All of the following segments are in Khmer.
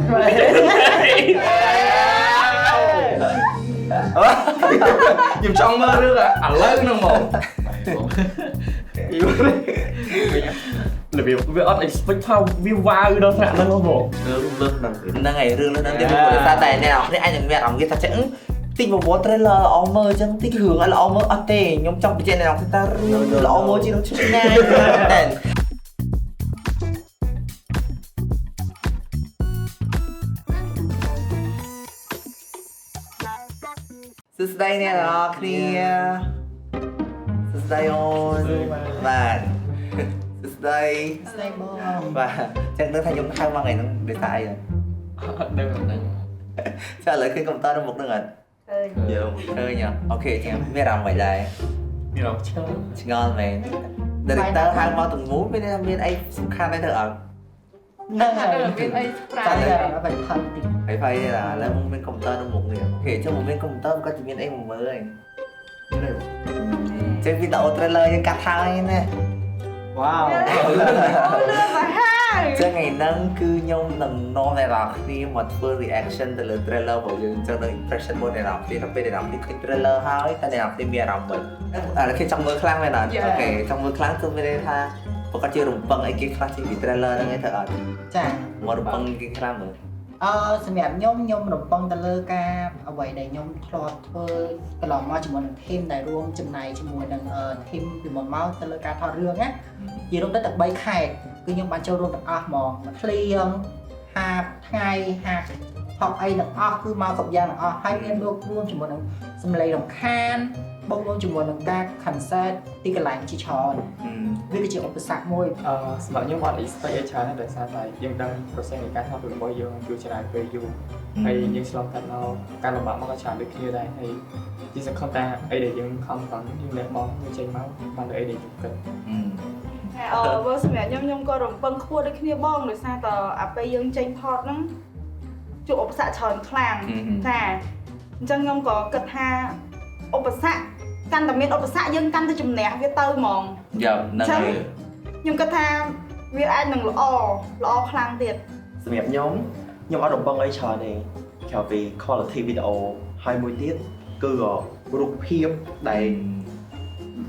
ខ្ញុំចង់មើលរឿងឥឡូវហ្នឹងមករបៀបវាអត់ expect ថាវាវ៉ាវដល់ថ្នាក់ហ្នឹងហ៎បង រឿងលើសហ្នឹងទៀត ហ្នឹងហើយរឿងលើហ្នឹងទៀតព្រោះដោយសារតែអ្នកនរគ្នាអាចនឹងមានអារម្មណ៍គេថាចេះតិចបវរ trailer ល្អមើលអញ្ចឹងតិចរឿងឲ្យល្អមើលអត់ទេខ្ញុំចង់បញ្ជាក់អ្នកនរគ្នាថារឿងល្អមើលជាងនឹងឆ្ងាយតែសួស្តីអ្នកនរគ្នាសួស្តីអូនបាទសួស្តី ស្ដីបង បាទចឹងដឹងថាខ្ញុំហៅមកថ្ងៃហ្នឹងដោយសារអីហ៎ អត់ដឹងអត់ដឹង ចាឥឡូវឃើញកុំព្យូទ័រនៅមុខហ្នឹងអត់ ឃើញ យើង ឃើញហ៎ OK ចឹងមានអារម្មណ៍មិនដែរ មានអារម្មណ៍ឆ្ងល់ ឆ្ងល់មែន director ហៅមកទាំងមូលមានន័យថាមានអីសំខាន់ដែរទៅអត់ ហ្នឹងហើយ មានអីប្រា តែបែបផាន់តិច ហើយផៃទេឡាឥឡូវមកមានកុំព្យូទ័រនៅមុខនេះ OK ចឹងមកមានកុំព្យូទ័រក៏ជាមានអីមកមើលហើយចឹងវីដេអូ trailer យើងកាត់ហើយណា វ៉ាវ អូលឿនសាហាវ ចឹងថ្ងៃហ្នឹងគឺខ្ញុំនឹងនាំអ្នកនរគ្នាមកធ្វើ reaction ទៅលើ trailer របស់យើងចឹងនឹង impression របស់អ្នកនរគ្នាដល់ពេលអ្នកនរគ្នាឃើញ trailer ហើយតើអ្នកនរគ្នាមានអារម្មណ៍ម៉េចអាគេចង់មើលខ្លាំងមែនអត់ OK ចង់មើលខ្លាំងគឺមានន័យថាប្រកាសជារំពឹងអីគេខ្លះជាពី trailer ហ្នឹងឯងទៅអត់ ចា មករំពឹងគេខ្លះមើល អឺសម្រាប់ខ្ញុំខ្ញុំរំពឹងទៅលើការអ្វីដែលខ្ញុំធ្លាប់ធ្វើកន្លងមកជាមួយនឹង team ដែលរួមចំណែកជាមួយនឹង team ពីមុនមកទៅលើការថតរឿងណានិយាយរួមទៅតែ3ខែគឺខ្ញុំបានចូលរួមទាំងអស់ហ្មងមួយភ្លៀងហាបថ្ងៃហាបហប់អីទាំងអស់គឺមកគ្រប់យ៉ាងទាំងអស់ហើយមានលោករួមជាមួយនឹងសម្លេងរំខានបូករួមជាមួយនឹងការ concert ទីកន្លែងជាច្រើនវាគឺជាឧបសគ្គមួយ អឺសម្រាប់ខ្ញុំអត់ expect អីច្រើនទេដោយសារតែយើងដឹង process នៃការថតរឿងរបស់យើងគឺច្រើនពេលយូរហើយយើងឆ្លងកាត់មកការលំបាកមកក៏ច្រើនដូចគ្នាដែរហើយជាសង្ឃឹមថាអីដែលយើងខំតន់យើងលះបង់យើងចេញមកបានតែអីដែលយើងគិត អឺបើសម្រាប់ខ្ញុំខ្ញុំក៏រំពឹងខ្ពស់ដូចគ្នាបងដោយសារតែអាពេលយើងចេញថតហ្នឹងជួបឧបសគ្គច្រើនខ្លាំងចាអញ្ចឹងខ្ញុំក៏គិតថាឧបសគ្គកាន់តែមានឧបសគ្គយើងកាន់តែជំនះវាទៅហ្មង យ៉ាហ្នឹងហើយ ខ្ញុំគិតថាវាអាចនឹងល្អល្អខ្លាំងទៀត សម្រាប់ខ្ញុំខ្ញុំអត់រំពឹងអីច្រើនទេក្រៅពី quality video ហើយមួយទៀតគឺរូបភាពដែល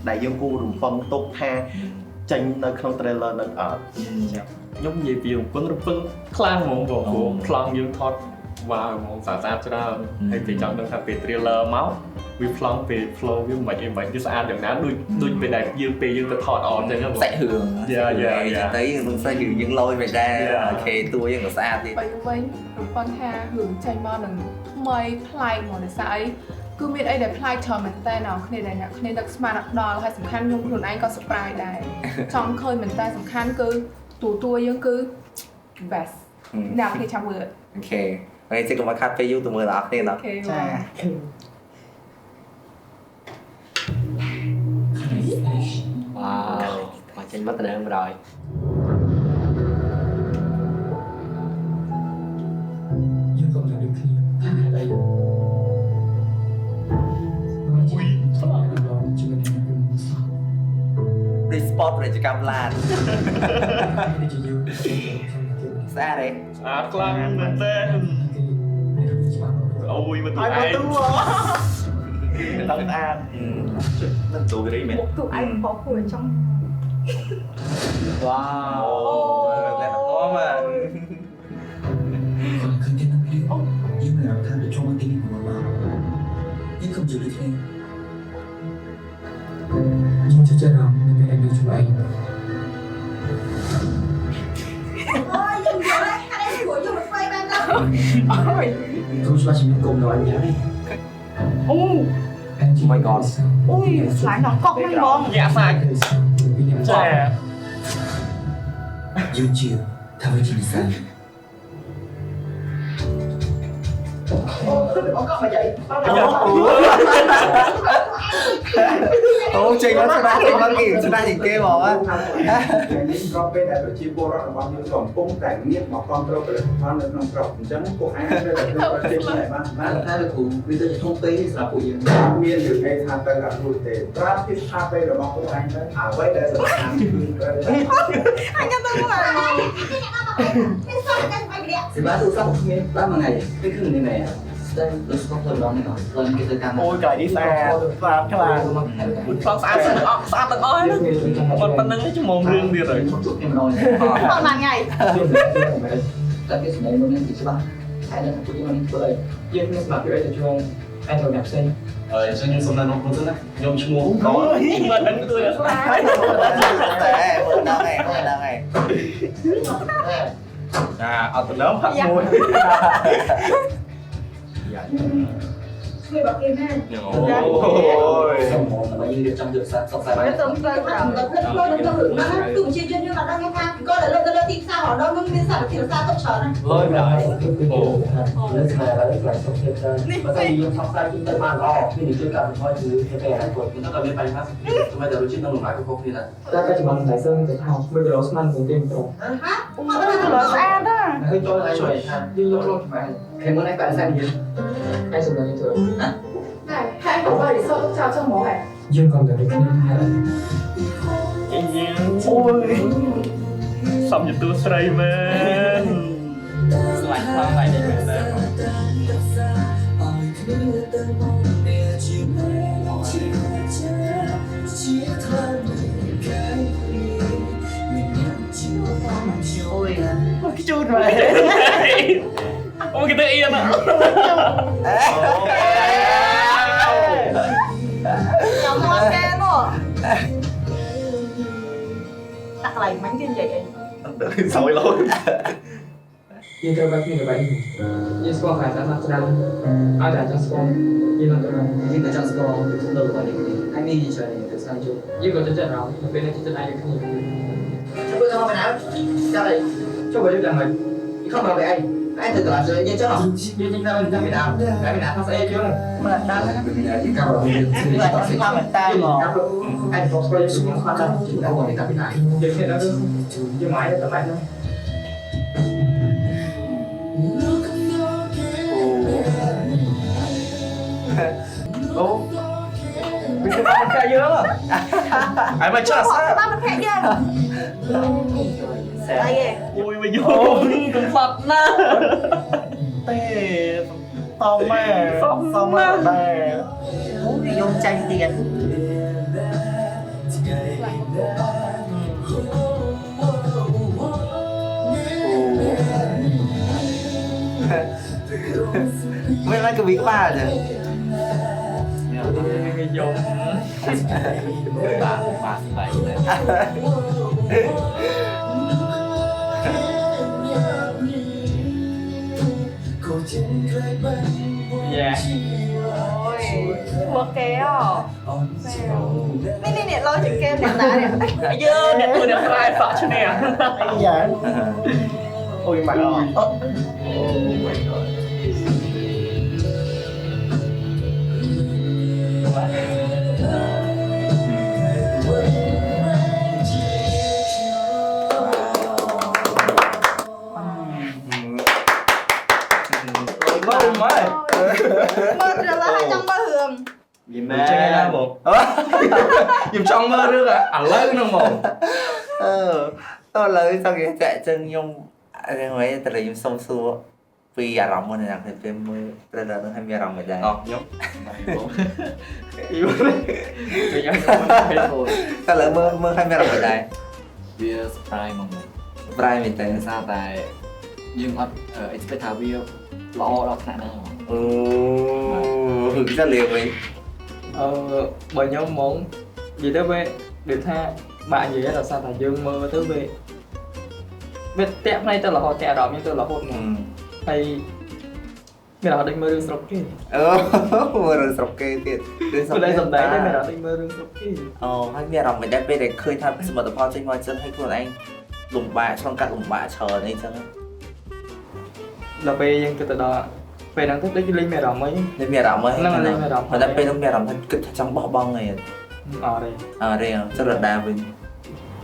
ដែលយើងគួររំពឹងទុកថាចេញនៅក្នុង trailer នឹងអត់ ខ្ញុំនិយាយពីរំពឹងរំពឹងខ្លាំងហ្មងបងព្រោះប្លង់យើងថតវ៉ាវហ្មងស្អាតស្អាតច្រើនហើយពេលចង់ដឹងថាពេល trailer មកវាប្លង់ពេល flow វាមិនអីមិនវាស្អាតយ៉ាងណាដូចដូចពេលដែលយើងពេលយើងទៅថតអនចឹងហ៎បង សាច់រឿង Yeah. ទៅយើងនឹងសាច់រឿងយើងលយមិនដែរ OK តួយើងក៏ស្អាតទៀត បើវិញរំពឹងថារឿងចេញមកនឹងថ្មីប្លែកមកដោយសារអីគឺមានអីដែលប្លែកច្រើនមែនតើអ្នកគ្នាដែលអ្នកគ្នានឹកស្មានដល់ហើយសំខាន់ខ្ញុំខ្លួនឯងក៏ surprise ដែរចង់ឃើញមែនតើសំខាន់គឺតួតួយើងគឺ best អ្នកគ្នាចាំមើល OK ហើយជិះកុំឲ្យខាត់ពេលយូរទៅមើលដល់អ្នកគ្នាណោះ OK ចា វ៉ាវមកចេញមកតំណែងបណ្ដោយ យើងក៏មិនដូចគ្នាថាហេតុអីមួយជាមួយនឹងពីមុនសោះ ដូច spot ពាណិជ្ជកម្មឡាន នេះជាយើងខ្ញុំទៀត ស្អាតទេ ស្អាតខ្លាំងមែនតើ គេមានរឿងច្បាស់ អូយមកទូឯង ដល់ស្អាត នឹងទូរីមែន មុខទូឯងបងគួរចង់ វ៉ាវ អូអ្នកនាំមក គាត់ឃើញគេនឹងភ្លាមយើងមិនអាចថាទៅចូលមកទីនេះមកមកយើងកុំយល់ដូចគ្នាយើងចូលចិត្តអារម្មណ៍នៅពេលដែលយើងជួយឯង អូយយើងយល់ហើយហាត់អីព្រោះយើងមិនស្វ័យបានដល់ អូយ ខ្ញុំច្បាស់ជាមានកុំនៅអញ្ញាទេ អូ My God អូយស្លាញ់ដល់កុកហ្នឹងបង ញាក់សាច់ចា យើងជឿថាវាជានិស័យ អូចេញមកស្ដាប់ចេញមកគេស្ដាប់ជាងគេហ្មង ថ្ងៃនេះស្របពេលដែលប្រជាពលរដ្ឋរបស់យើងកំពុងតែងាកមកគ្រប់គ្រងផលិតផលនៅក្នុងស្រុកអញ្ចឹងពួកឯងត្រូវតែធ្វើប្រជាជនឲ្យបានបាន តែលោកគ្រូវាទៅធំពេកសម្រាប់ពួកយើង អត់មានរឿងអីថាទៅអត់រួចទេប្រាប់ពីថាពេលរបស់ពួកឯងទៅអ្វីដែលសំខាន់គឺត្រូវតែ អញទៅមកមានសោះតែស្បៃម្នាក់ សេវាទូរស័ព្ទគ្មានបានមួយថ្ងៃគឺគឺនេះមែនស្ដាយដូចស្គាល់ផ្លូវម្ដងនេះផ្លូវគេទៅតាម អូយកន្លែងនេះស្អាតស្អាតខ្លាំង ប្លង់ស្អាតទាំងអស់ស្អាតទាំងអស់ហ្នឹងគាត់ប៉ុណ្្នឹងជំមុំរឿងទៀតហើយ ជួបគ្នាម្ដង ប៉ុន្មានថ្ងៃ តែគេសម្ដែងមុននេះគឺច្បាស់ហើយដល់ពួកយើងនេះធ្វើអី យើងមានសមត្ថភាពអីទៅជួងអែនទៅអ្នកផ្សេង ហើយអញ្ចឹងខ្ញុំសូមណែនាំខ្លួនទៅណាខ្ញុំឈ្មោះកនមិនដឹងទួយអត់ស្អាត តែមើលដល់ហើយមើលដល់ហើយ អាអត់ទៅដល់ហាក់មួយ ជួយបើគេណា អូយ សូមមកដើម្បីយើងរៀបចំយុទ្ធសាស្ត្រសរសៃ ត្រឹមត្រូវ ដល់ផ្លូវដល់រឿងហ្នឹងគឺជាជនយើងអត់ដឹងថាគាត់ដែលលើទៅលើទីផ្សាររដល់នឹងមានសារធាតុសារទុកច្រើនណា លយដល់អូលើស្មារតីខ្លាំងសុខភាពច្រើនបើតែយើងសរសៃជិះទៅបានល្អវានឹងជួយកាត់បន្ថយជំងឺទៅពេលអនាគត មិនថាមានបញ្ហាថ្មីតែរសជាតិនិងលំដាប់ខុសគ្នាដែរ តែបច្ចុប្បន្នតម្លៃសឹងទៅថោក1គីឡូស្មើនឹងទេត្រង់ ហា អូ1គីឡូស្អាតណាស់ ហើយចូលឲ្យជួយថាយើងលក់លក់ខ្មែរ គេមើលឯងបែរសែនយើង ឯងសម្រាប់យើងធ្វើ ណា ណែហើយបើរីសតចោលចុះមកហ៎ យើងក៏តែគ្នាថា យើងអូយសំយទូស្រីមែន ស្លាញ់ខ្លាំងហើយនេះមែនដែរ អូយ ខ្ជូតមែន អូគេទៅអៀន ចាំមកគេនោះតាក់កន្លែងមិញគេនិយាយអី សោយលោ យើងត្រូវបែបគ្នាបែបនេះយើងស្គាល់ខ្លាំងស្អាតច្រើនឲ្យតែចង់ស្គាល់យើងនឹងទៅ យើងតែចង់ស្គាល់ពិភពលោករបស់នេះគ្នាហើយមានយើងច្រើនទៅស្វែងយល់ យើងក៏ចិត្តចិត្តអារម្មណ៍នៅពេលនេះចិត្តចិត្តឯងគ្នា ធ្វើទៅមកណាចាំអី ចុះបើយើងដឹងហើយ ខំមកបែឯងឯងទៅតឡាជួយយើងចង់ យើងចេញតាមតាមពីដើមតែពីណាថាស្អីយើង មិនដឹងណា ពីណាទីកាប់របស់យើង ស្គាល់មែនតើមក ឯងบอกស្គាល់យើងខ្ញុំខ្វះដល់ ជិះដល់នេះតាពីណា យើងគ្នាដល់យើងមកឯងតែម៉េចហ្នឹង អូវាស្អាតកាយើងអីមកចាស់ ស្អាតមិនភ័ក្រយើងស្អីគេ អូយមកយកកំសត់ណាស់ ទេតម៉ែសមម៉ែដែរ អូវាយំចាញ់ទៀត មិនឡើងកវីក្បាលទេ គេយំ បាទបាទស្បែកដែរ យ៉ា អូយមកគេអនេះនេះលោជាងគេអ្នកណានេះ យើងអ្នកធ្វើអ្នកស្រែសក់ឈ្នះ អីយ៉ាងអូយម៉ាក់អត់ Oh my god មើលមើល មើល trailer ហើយចង់មើលរឿង យីមែ ចេញណាបងខ្ញុំចង់មើលរឿងឥឡូវហ្នឹងហ្មង អឺតឥឡូវចង់និយាយតែចឹងខ្ញុំរឿងហ្នឹងតែខ្ញុំសុំសួរពីអារម្មណ៍មួយណាពេលមើល trailer ហ្នឹងហើយមានអារម្មណ៍មិនដែរ អស់ខ្ញុំ តែឥឡូវមើលមើលហើយមានអារម្មណ៍មិនដែរ វា surprise ហ្មង surprise មែនតើ ដោយសារតែយើងអត់ expect ថាវាល្អដល់ថ្នាក់ហ្នឹងហ្មង អូគឺតែលៀបវិញ អឺបើខ្ញុំហ្មងនិយាយទៅវាដូចថាបាក់និយាយដោយសារតែយើងមើលទៅវាវាតាក់ផ្នែកទៅរហូតតាក់អារម្មណ៍យើងទៅរហូតហ្មងហើយមានអារម្មណ៍ដូចមើលរឿងស្រុកគេ អូមើលរឿងស្រុកគេទៀតរឿងស្រុក គេសំដែងតែមានអារម្មណ៍ដូចមើលរឿងស្រុកគេ អូហើយមានអារម្មណ៍មិនដែរពេលដែលឃើញថាសមិទ្ធផលចេញមកចឹងហើយខ្លួនឯងលំបាកឆ្លងកាត់លំបាកច្រើនអីចឹង ដល់ពេលយើងគិតទៅដល់ពេលហ្នឹងទៅដូចលេងមានអារម្មណ៍អី លេងមានអារម្មណ៍ ហ្នឹងលេងមានអារម្មណ៍ តែពេលហ្នឹងមានអារម្មណ៍ថាគិតថាចង់បោះបង់អី អត់ទេ អត់ទេចុះរដាវិញ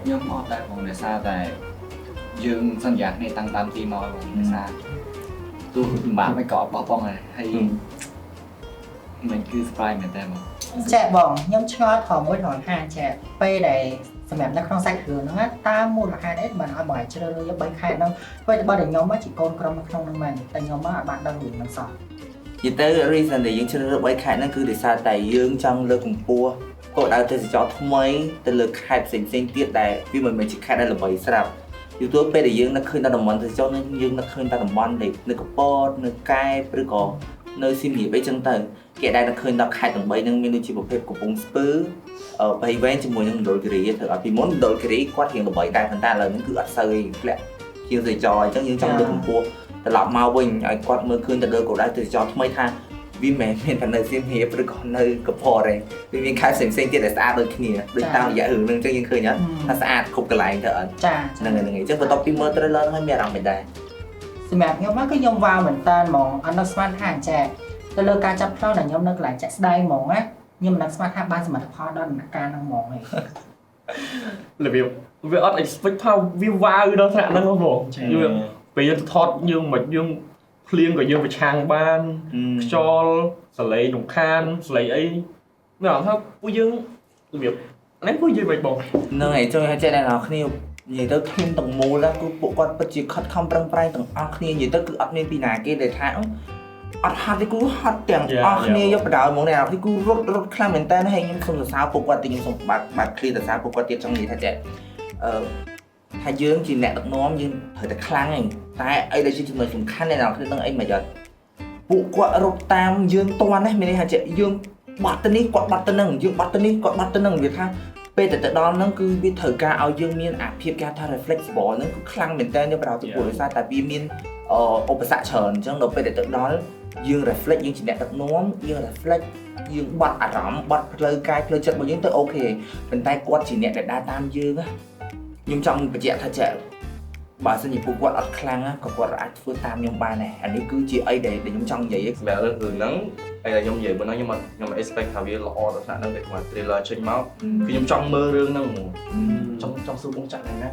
ខ្ញុំអត់ដែរបងដោយសារតែយើងសន្យាគ្នាតាំងដើមទីមកបងដោយសារទោះលំបាកមិនក៏បោះបង់ដែរហើយមិនគឺ surprise មែនតើបង ចែកបងខ្ញុំឆ្ងល់ត្រង់មួយត្រង់ថាចែកពេលដែល សម្រាប់នៅក្នុងសាច់រឿងហ្នឹងណាតើមូលហេតុអីបានឲ្យបងឯងជ្រើសរើសយក3ខេត្តហ្នឹងធ្វើតែបើតែខ្ញុំជាកូនក្រុមនៅក្នុងហ្នឹងមែនតែខ្ញុំអត់បានដឹងរឿងហ្នឹងសោះ និយាយទៅ reason ដែលយើងជ្រើសរើស3ខេត្តហ្នឹងគឺដោយសារតែយើងចង់លើកកម្ពស់គោលដៅទេសចរថ្មីទៅលើខេត្តផ្សេងៗទៀតដែលវាមិនមែនជាខេត្តដែលល្បីស្រាប់យូរទៅពេលដែលយើងនឹកឃើញតែតំបន់ទេសចរហ្នឹងយើងនឹកឃើញតែតំបន់ដែលនៅកពតនៅកែបឬក៏នៅសៀមរាបអីចឹងទៅគេដែលនឹកឃើញដល់ខេត្តទាំង3ហ្នឹងមានដូចជាប្រភេទកំពង់ស្ពឺព្រៃវែងជាមួយនឹងមណ្ឌលគិរីត្រូវឲ្យពីមុនមណ្ឌលគិរីគាត់រៀងល្បីដែរប៉ុន្តែឥឡូវហ្នឹងគឺអត់សូវឯងធ្លាក់ជាងទេសចរអញ្ចឹងយើងចង់លើកកម្ពស់ត្រឡប់មកវិញឲ្យគាត់មើលឃើញទៅលើគោលដៅទេសចរថ្មីថាវាមិនមែនមានតែនៅសៀមរាបឬក៏នៅកពតទេវាមានខេត្តផ្សេងៗទៀតដែលស្អាតដូចគ្នាដូចតាមរយៈរឿងហ្នឹងអញ្ចឹងយើងឃើញអត់ថាស្អាតគ្រប់កន្លែងទៅអត់ ចា ហ្នឹងហើយហ្នឹងហើយអញ្ចឹងបន្ទាប់ពីមើល trailer ហ្នឹងហើយមានអារម្មណ៍មិនដែរ សម្រាប់ខ្ញុំមកគឺខ្ញុំវ៉ាវមែនតើហ្មងអត់នឹកស្មានថាអញ្ចឹងទៅលើការចាប់ផ្លោងដែលខ្ញុំនៅកន្លែងចាក់ស្ដែងហ្មងណាខ្ញុំមិននឹកស្មានថាបានសមិទ្ធផលដល់ដំណាក់កាលហ្នឹងហ្មងឯង របៀបវាអត់ expect ថាវាវ៉ាវដល់ថ្នាក់ហ្នឹងហ្មងយើងពេលយើងទៅថតយើងមិនយើងភ្លៀងក៏យើងប្រឆាំងបានខ្យល់សលេងរំខានសលេងអីមានអារម្មណ៍ថាពួកយើងរបៀបនេះពួកយើងមិនបង ហ្នឹងហើយចង់ឲ្យចេះអ្នកនរគ្នានិយាយទៅ team ទាំងមូលគឺពួកគាត់ពិតជាខិតខំប្រឹងប្រែងទាំងអស់គ្នានិយាយទៅគឺអត់មានពីណាគេដែលថាអត់ហត់ទេគឺហត់ទាំងអស់គ្នាយកបដៅហ្មងអ្នកនរគ្នាគឺរត់រត់ខ្លាំងមែនតើហើយខ្ញុំសូមសរសើរពួកគាត់ទីខ្ញុំសូមបាត់ឃ្លីសរសើរពួកគាត់ទៀតចង់និយាយថាចេះអឺថាយើងជាអ្នកដឹកនាំយើងត្រូវតែខ្លាំងឯងតែអីដែលជាចំណុចសំខាន់អ្នកនរគ្នានឹងអីមិនអត់ពួកគាត់រត់តាមយើងតន់ណាមានន័យថាចេះយើងបាត់ទៅនេះគាត់បាត់ទៅនឹងយើងបាត់ទៅនេះគាត់បាត់ទៅនឹងវាថាពេលតែទៅដល់ហ្នឹងគឺវាត្រូវការឲ្យយើងមានអាភាពគេហៅថា reflexible ហ្នឹងគឺខ្លាំងមែនតើនៅប្រហែលទៅព្រោះដោយសារតែវាមានឧបសគ្គច្រើនអញ្ចឹងដល់ពេលដែលទៅដល់យើង reflect យើងជាអ្នកដឹកនាំយើង reflect យើងបាត់អារម្មណ៍បាត់ផ្លូវកាយផ្លូវចិត្តរបស់យើងទៅអូខេប៉ុន្តែគាត់ជាអ្នកដែលដើរតាមយើងណាខ្ញុំចង់បញ្ជាក់ថាចេះបើសិនជាពួកគាត់អត់ខ្លាំងក៏គាត់អាចធ្វើតាមខ្ញុំបានដែរអានេះគឺជាអីដែលខ្ញុំចង់និយាយ សម្រាប់រឿងហ្នឹងអីដែលខ្ញុំនិយាយមុនហ្នឹងខ្ញុំ expect ថាវាល្អដល់ថ្នាក់ហ្នឹងតែគាត់ trailer ចេញមកគឺខ្ញុំចង់មើលរឿងហ្នឹងហ្មងចង់ស៊ូបងចាក់ថ្ងៃណា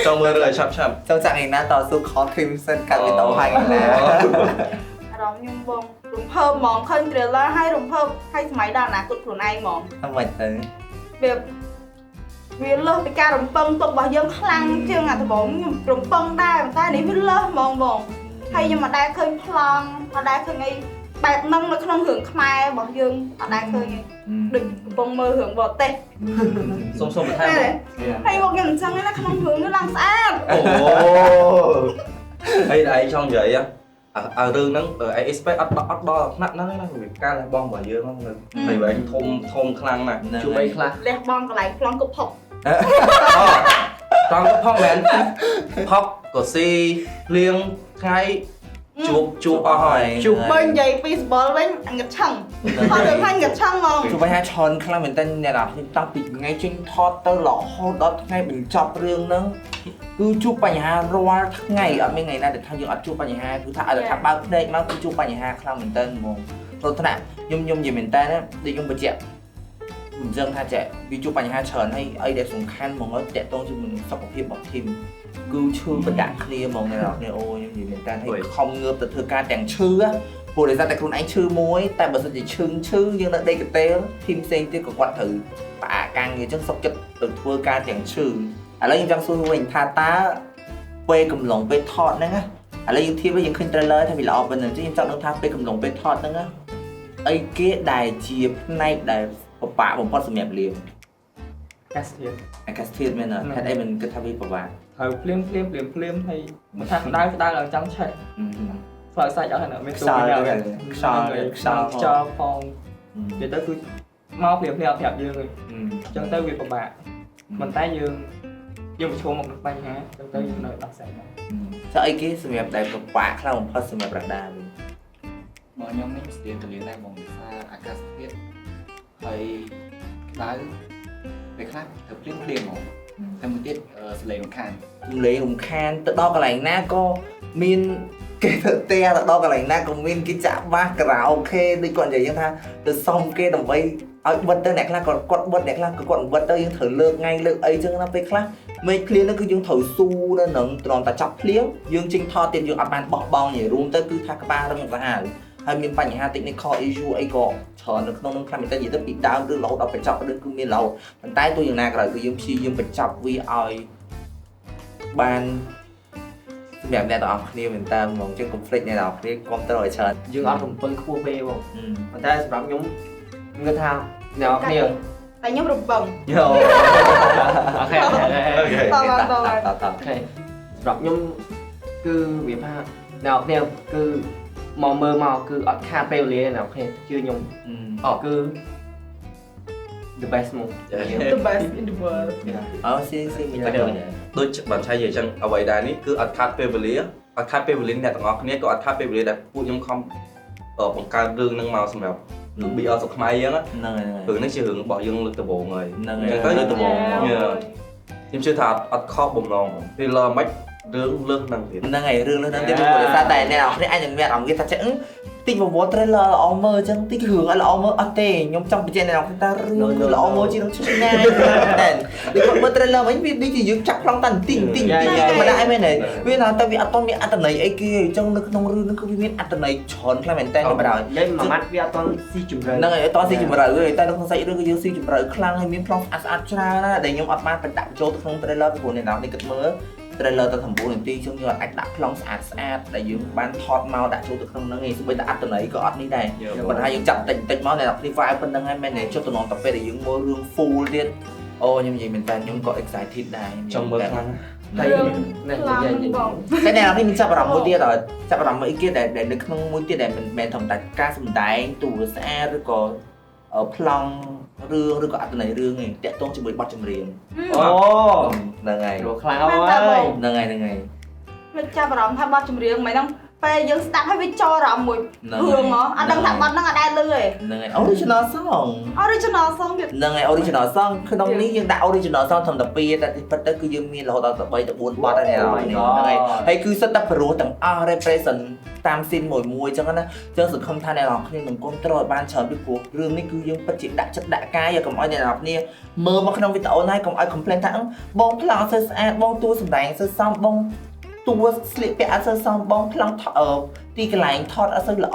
ចង់មើលរឿងឲ្យឆាប់ឆាប់ ចង់ចាក់ថ្ងៃណាតស៊ូ call Crimson កាត់វីដេអូឲ្យថ្ងៃណា អារម្មណ៍ខ្ញុំបងរំភើបហ្មងឃើញ trailer ហើយរំភើបហើយសម័យដល់អនាគតខ្លួនឯងហ្មង ធ្វើម៉េចទៅ វាលើសពីការរំពឹងទុករបស់យើងខ្លាំងជាងអាដំបូងខ្ញុំរំពឹងដែរប៉ុន្តែនេះវាលើសហ្មងបងហើយខ្ញុំមិនដែលឃើញប្លង់អត់ដែលឃើញអីបែបហ្នឹងនៅក្នុងរឿងខ្មែររបស់យើងអត់ដែលឃើញទេដូចកំពុងមើលរឿងបរទេស សុំសុំបន្ថែម ហើយមកខ្ញុំអញ្ចឹងណាក្នុងរឿងនេះឡើងស្អាត អូហើយឯងចង់និយាយអារឿងហ្នឹងឯង expect អត់ដល់ថ្នាក់ហ្នឹងណាវាការលះបង់របស់យើងហ្នឹងនៅវែងធំធំខ្លាំងណាស់ ជួបអីខ្លះ លះបង់កន្លែងប្លង់គប់ផុក ប្លង់គប់ផុកមែនផុកក៏ស៊ីភ្លៀងថ្ងៃជួបជួបអស់ហើយ ជួបបើនិយាយពីសបល់វិញងឹតឆឹងថតរឿងហ្នឹងងឹតឆឹងហ្មង ជួបបញ្ហាច្រើនខ្លាំងមែនតើអ្នកនរខ្ញុំតាំងពីថ្ងៃចេញថតទៅរហូតដល់ថ្ងៃបញ្ចប់រឿងហ្នឹងគឺជួបបញ្ហារាល់ថ្ងៃអត់មានថ្ងៃណាដែលថាយើងអត់ជួបបញ្ហាគឺថាឲ្យថាបើកភ្នែកមកគឺជួបបញ្ហាខ្លាំងមែនតើហ្មងព្រោះថ្នាក់ខ្ញុំខ្ញុំនិយាយមែនតើណាដូចខ្ញុំបញ្ជាក់អញ្ចឹងថាចេះវាជួបបញ្ហាច្រើនហើយអីដែលសំខាន់ហ្មងតាក់ទងជាមួយនឹងសុខភាពរបស់ធីមគឺឈឺប្រដាក់គ្នាហ្មងអ្នកនរគ្នាអូខ្ញុំនិយាយមែនតើហើយខំងើបទៅធ្វើការទាំងឈឺព្រោះដោយសារតែខ្លួនឯងឈឺមួយតែបើសិនជាឈឺយើងនៅដេកកតេលធីមផ្សេងទៀតក៏គាត់ត្រូវផ្អាកការងារអញ្ចឹងសុខចិត្តទៅធ្វើការទាំងឈឺឥឡូវខ្ញុំចង់សួរវិញថាតើពេលកំឡុងពេលថតហ្នឹងណាឥឡូវយើងធៀបយើងឃើញ trailer ថាវាល្អប៉ុណ្ណឹងអញ្ចឹងខ្ញុំចង់ដឹងថាពេលកំឡុងពេលថតហ្នឹងណាអីគេដែលជាផ្នែកដែលពិបាកបំផុតសម្រាប់លៀង អាកាសធាតុ អាកាសធាតុមែនអត់ហេតុអីមិនគិតថាវាពិបាក ត្រូវភ្លៀងភ្លៀងភ្លៀងភ្លៀងហើយមិនថាក្តៅក្តៅឡើងចង់ឆេះផ្លោចសាច់អស់ហើយមានទូវិញ ខ្យល់ ខ្យល់ខ្យល់ផងនិយាយទៅគឺមកភ្លាមភ្លាមអត់ប្រាប់យើងទេអញ្ចឹងទៅវាពិបាកប៉ុន្តែយើងប្រឈមមកនឹងបញ្ហាអញ្ចឹងទៅយើងនៅដោះស្រាយបាន ចុះអីគេសម្រាប់ដែលពិបាកខ្លាំងបំផុតសម្រាប់រដាវិញ មកខ្ញុំនេះស្ទៀងទលានដែរបងដោយសារអាកាសធាតុហើយក្តៅពេលខ្លះទៅភ្លៀងភ្លៀងហ្មងតែមួយទៀតសលេងរំខាន សំឡេងរំខានទៅដល់កន្លែងណាក៏មានគេធ្វើផ្ទះទៅដល់កន្លែងណាក៏មានគេចាក់បាសការ៉ាអូខេដូចគាត់និយាយយ៉ាងថាទៅសុំគេដើម្បីឲ្យបិទទៅអ្នកខ្លះក៏គាត់បិទអ្នកខ្លះក៏គាត់បិទទៅយើងត្រូវលើកថ្ងៃលើកអីចឹងណាពេលខ្លះមេឃភ្លៀងហ្នឹងគឺយើងត្រូវស៊ូនៅនឹងត្រង់តែចាប់ភ្លៀងយើងចេញថតទៀតយើងអត់បានបោះបង់និយាយរួមទៅគឺថាក្បាលរឹងសាហាវ ហើយមានបញ្ហា technical issue អីក៏ច្រើននៅក្នុងនឹងខ្លះមែនតើនិយាយទៅពីដើមរឿងរហូតដល់បញ្ចប់រឿងគឺមានរហូតប៉ុន្តែទោះយ៉ាងណាក៏ដោយគឺយើងព្យាយាមបញ្ចប់វាឲ្យបានសម្រាប់អ្នកទាំងអស់គ្នាមែនតើហ្មងចឹងកុំភ្លេចអ្នកទាំងអស់គ្នាគាំទ្រឲ្យច្រើន យើងអត់រំពឹងខ្ពស់ពេកបងប៉ុន្តែសម្រាប់ខ្ញុំខ្ញុំគិតថាអ្នកនរគ្នា តែខ្ញុំរំពឹង យោ okay okay តតត តត okay សម្រាប់ខ្ញុំគឺវាថាអ្នកនរគ្នាគឺមកមើលមកគឺអត់ខាតពេលវេលាទេអ្នកនរគ្នាជឿខ្ញុំអគឺ the best មក the best in the world. អូស៊ីស៊ីមានតែ ដូចបានឆៃនិយាយចឹងអ្វីដែរនេះគឺអត់ខាតពេលវេលាអត់ខាតពេលវេលាអ្នកទាំងអស់គ្នាក៏អត់ខាតពេលវេលាដែលពួកខ្ញុំខំបង្កើតរឿងនឹងមកសម្រាប់រឿង BL ស្រុកខ្មែរយើង ហ្នឹងហើយ រឿងនេះជារឿងរបស់យើងលើកដំបូងហើយ ហ្នឹងហើយ អញ្ចឹងទៅ លើកដំបូង ខ្ញុំជឿថាអត់ខកបំណង trailer មិនរឿងលើសហ្នឹងទៀត ហ្នឹងហើយរឿងលើសហ្នឹងទៀតព្រោះដោយសារតែអ្នកនរគ្នាអាចនឹងមានអារម្មណ៍គេថាចេះតិចវវ trailer ល្អមើលអញ្ចឹងតិចរឿងឲ្យល្អមើលអត់ទេខ្ញុំចង់បញ្ជាក់អ្នកនរគ្នាថារឿងគឺល្អមើលជាងឆ្ងាយតែដូចគាត់មើល trailer វិញវាដូចជាយើងចាប់ប្លង់តែបន្តិចបន្តិចបន្តិចតែមិនដែរមែនទេវាថាតែវាអត់ទាន់មានអត្ថន័យអីគេអញ្ចឹងនៅក្នុងរឿងហ្នឹងគឺវាមានអត្ថន័យច្រើនខ្លាំងមែនតើបណ្ដោយ និយាយមួយម៉ាត់វាអត់ទាន់ស៊ីជម្រៅ ហ្នឹងហើយអត់ទាន់ស៊ីជម្រៅទេតែនៅក្នុងសាច់រឿងគឺយើងស៊ីជម្រៅខ្លាំងហើយមានប្លង់ស្អាតស្អាតច្រើនណាស់ដែលខ្ញុំអត់បានបញ្ដាក់ចូលទៅក្នុង trailer ពីព្រោះអ្នកនរនេះគិតមើល trailer ទៅ9នាទីចឹងយើងអាចដាក់ប្លង់ស្អាតស្អាតដែលយើងបានថតមកដាក់ចូលទៅក្នុងហ្នឹងឯងសូម្បីតែអត្ថន័យក៏អត់នេះដែរប៉ុន្តែយើងចាប់តិចតិចមកអ្នកនរគ្នា vibe ប៉ុណ្្នឹងហើយមែនទេចុះតំណតែពេលដែលយើងមើលរឿង full ទៀតអូខ្ញុំនិយាយមែនតើខ្ញុំក៏ excited ដែរ ចង់មើលខ្លាំង ហើយនេះនិយាយ បង តែអ្នកនរគ្នាមានចាប់អារម្មណ៍មួយទៀតដល់ចាប់អារម្មណ៍មួយទៀតដែលនៅក្នុងមួយទៀតដែលមិនមែនធម្មតាការសម្ដែងតួស្អាតឬក៏ប្លង់រឿងឬក៏អត្ថន័យរឿងឯងតាក់ទងជាមួយបទចម្រៀង អូ ហ្នឹងហើយ រកខ្លាំងហើយ ហ្នឹងហើយហ្នឹងហើយ ភ្លេចចាប់អារម្មណ៍ថាបទចម្រៀងមិនហ្នឹងពេលយើងស្ដាប់ហើយវាចូលអារម្មណ៍មួយរឿងហ៎អត់ដឹងថាបទហ្នឹងអត់ដែលឮទេ ហ្នឹងហើយ original song original song ទៀត ហ្នឹងហើយ original song ក្នុងនេះយើងដាក់ original song ត្រឹមតែ2តែពិតទៅគឺយើងមានរហូតដល់3ទៅ4បទហើយអ្នកនរហ្នឹងហើយហើយគឺសិតតែព្រោះទាំងអស់ represent តាម scene មួយមួយអញ្ចឹងណាអញ្ចឹងសង្ឃឹមថាអ្នកនរគ្នានឹងគ្រប់គ្រងឲ្យបានច្រើនពីព្រោះរឿងនេះគឺយើងពិតជាដាក់ចិត្តដាក់កាយកុំឲ្យអ្នកនរគ្នាមើលមកក្នុងវីដេអូនេះកុំឲ្យ complain ថាបងប្លង់អត់សូវស្អាតបងតួសម្ដែងអត់សូវសមបងតួស្លៀកពាក់អត់សូវសមបងប្លង់ទីកន្លែងថតអត់សូវល្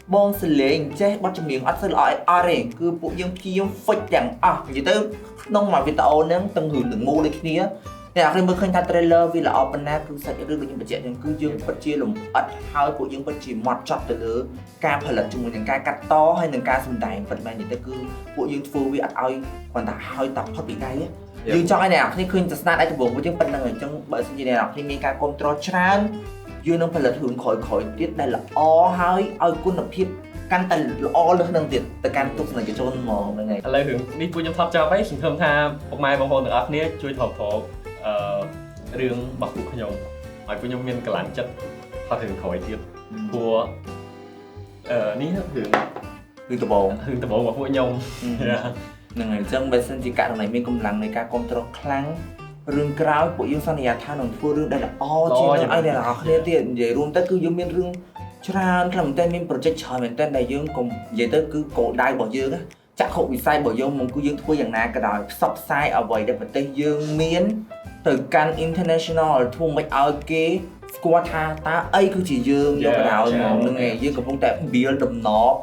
អបងសលេងចេះបទចម្រៀងអត់សូវល្អអត់ទេគឺពួកយើងព្យាយាម fix ទាំងអស់និយាយទៅក្នុងមួយវីដេអូហ្នឹងទាំងរឿងទាំងមូលដូចគ្នាអ្នកនរគ្នាមើលឃើញថា trailer វាល្អប៉ុណ្ណាគឺសាច់រឿងដូចខ្ញុំបញ្ជាក់ចឹងគឺយើងពិតជាលម្អិតហើយពួកយើងពិតជាម៉ត់ចត់ទៅលើការផលិតជាមួយនឹងការកាត់តហើយនឹងការសម្ដែងពិតមែននិយាយទៅគឺពួកយើងធ្វើវាអត់ឲ្យគ្រាន់តែឲ្យតែផុតពីដៃយើងចង់ឲ្យអ្នកនរគ្នាឃើញទស្សនៈដៃដំបូងពួកយើងប៉ុណ្្នឹងអញ្ចឹងបើសិនជាអ្នកនរគ្នាមានការគ្រប់គ្រងច្រើនយើងនឹងផលិតរឿងក្រោយៗទៀតដែលល្អហើយឲ្យគុណភាពកាន់តែល្អលើសនឹងទៀតទៅកាន់ទស្សនិកជនហ្មងហ្នឹងហើយ ឥឡូវរឿងនេះពួកខ្ញុំថតចប់ហើយសង្ឃឹមថាពុកម៉ែបងប្អូនទាំងអស់គ្នាជួយថតថតរឿងរបស់ពួកខ្ញុំឲ្យពួកខ្ញុំមានកម្លាំងចិត្តថតរឿងក្រោយទៀតព្រោះនេះរឿង រឿងដំបូង រឿងដំបូងរបស់ពួកខ្ញុំ ហ្នឹងហើយអញ្ចឹងបើសិនជាករណីមានកម្លាំងនៃការគ្រប់គ្រងខ្លាំងរឿងក្រោយពួកយើងសន្យាថានឹងធ្វើរឿងដែលល្អជាងនឹងឲ្យអ្នកនរគ្នាទៀតនិយាយរួមទៅគឺយើងមានរឿងច្រើនខ្លាំងមែនទែនមាន project ច្រើនមែនទែនដែលយើងកុំនិយាយទៅគឺគោលដៅរបស់យើងចក្ខុវិស័យរបស់យើងមកគឺយើងធ្វើយ៉ាងណាក៏ដោយផ្សព្វផ្សាយអ្វីដែលប្រទេសយើងមានទៅកាន់ international ធ្វើមិនឲ្យគេស្គាល់ថាតើអីគឺជាយើងយកបណ្ដោយហ្មងហ្នឹងឯងយើងកំពុងតែ build ដំណប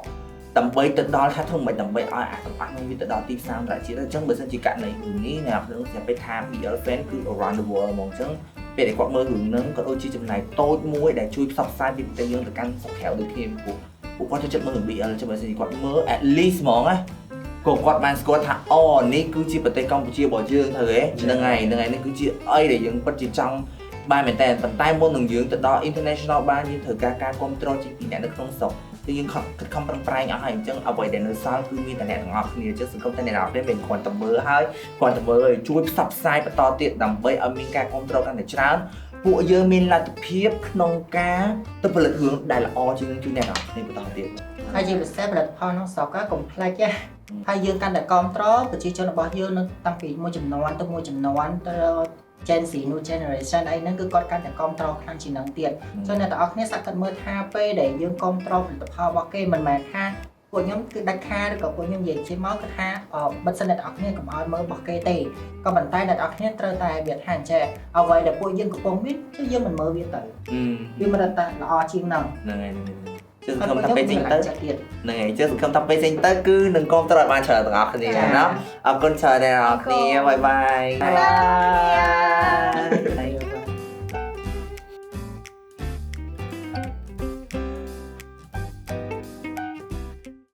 ដើម្បីទៅដល់ថាធ្វើមិនដើម្បីឲ្យអាទាំងអស់នេះវាទៅដល់ទីផ្សារអន្តរជាតិអញ្ចឹងបើសិនជាករណីរឿងនេះអ្នកខ្ញុំស្រាប់ពេលថា BL fan គឺ around the world ហ្មងអញ្ចឹងពេលដែលគាត់មើលរឿងហ្នឹងក៏ដូចជាចំណែកតូចមួយដែលជួយផ្សព្វផ្សាយពីប្រទេសយើងទៅកាន់ស្រុកក្រៅដូចគ្នាព្រោះពួកគាត់ចូលចិត្តមើលរឿង BL អញ្ចឹងបើសិនជាគាត់មើល at least ហ្មងណាក៏គាត់បានស្គាល់ថាអូនេះគឺជាប្រទេសកម្ពុជារបស់យើងត្រូវទេហ្នឹងហើយហ្នឹងហើយនេះគឺជាអីដែលយើងពិតជាចង់បានមែនតើប៉ុន្តែមុននឹងយើងទៅដល់ international បានយើងត្រូវការការគ្រប់គ្រងជាពីអ្នកនៅក្នុងស្រុកគឺយើងខំខិតខំប្រឹងប្រែងអស់ហើយអញ្ចឹងអ្វីដែលនៅសល់គឺមានតែអ្នកទាំងអស់គ្នាអញ្ចឹងសង្គមតែអ្នកទាំងអស់គ្នាមិនគ្រាន់តែមើលហើយគ្រាន់តែមើលឲ្យជួយផ្សព្វផ្សាយបន្តទៀតដើម្បីឲ្យមានការគ្រប់គ្រងកាន់តែច្រើនពួកយើងមានលទ្ធភាពក្នុងការទៅផលិតរឿងដែលល្អជាងនឹងជួយអ្នកទាំងអស់គ្នាបន្តទៀត ហើយជាពិសេសផលិតផលក្នុងស្រុកកុំភ្លេចណាហើយយើងកាន់តែគ្រប់គ្រងប្រជាជនរបស់យើងនៅតាំងពីមួយចំនួនទៅមួយចំនួនទៅ Gen Z new generation អីហ្នឹងគឺគាត់កាន់តែគ្រប់គ្រងខ្លាំងជាងហ្នឹងទៀតចឹងអ្នកទាំងអស់គ្នាសាកគិតមើលថាពេលដែលយើងគ្រប់គ្រងផលិតផលរបស់គេមិនមែនថាពួកខ្ញុំគឺដាច់ខាតឬក៏ពួកខ្ញុំនិយាយជាមកគឺថាបិទសិនអ្នកទាំងអស់គ្នាកុំឲ្យមើលរបស់គេទេក៏ប៉ុន្តែអ្នកទាំងអស់គ្នាត្រូវតែវាថាអញ្ចេះអ្វីដែលពួកយើងកំពុងមានគឺយើងមិនមើលវាទៅវាមិនតែល្អជាងហ្នឹង ហ្នឹងហើយ ជឿសង្ឃឹមថាពេលចេញទៅហ្នឹងហើយជឿសង្ឃឹមថាពេលចេញទៅគឺនឹងគាំទ្រឲ្យបានច្រើនទាំងអស់គ្នាណាអរគុណច្រើនអ្នកនរគ្នាbye bye. Bye.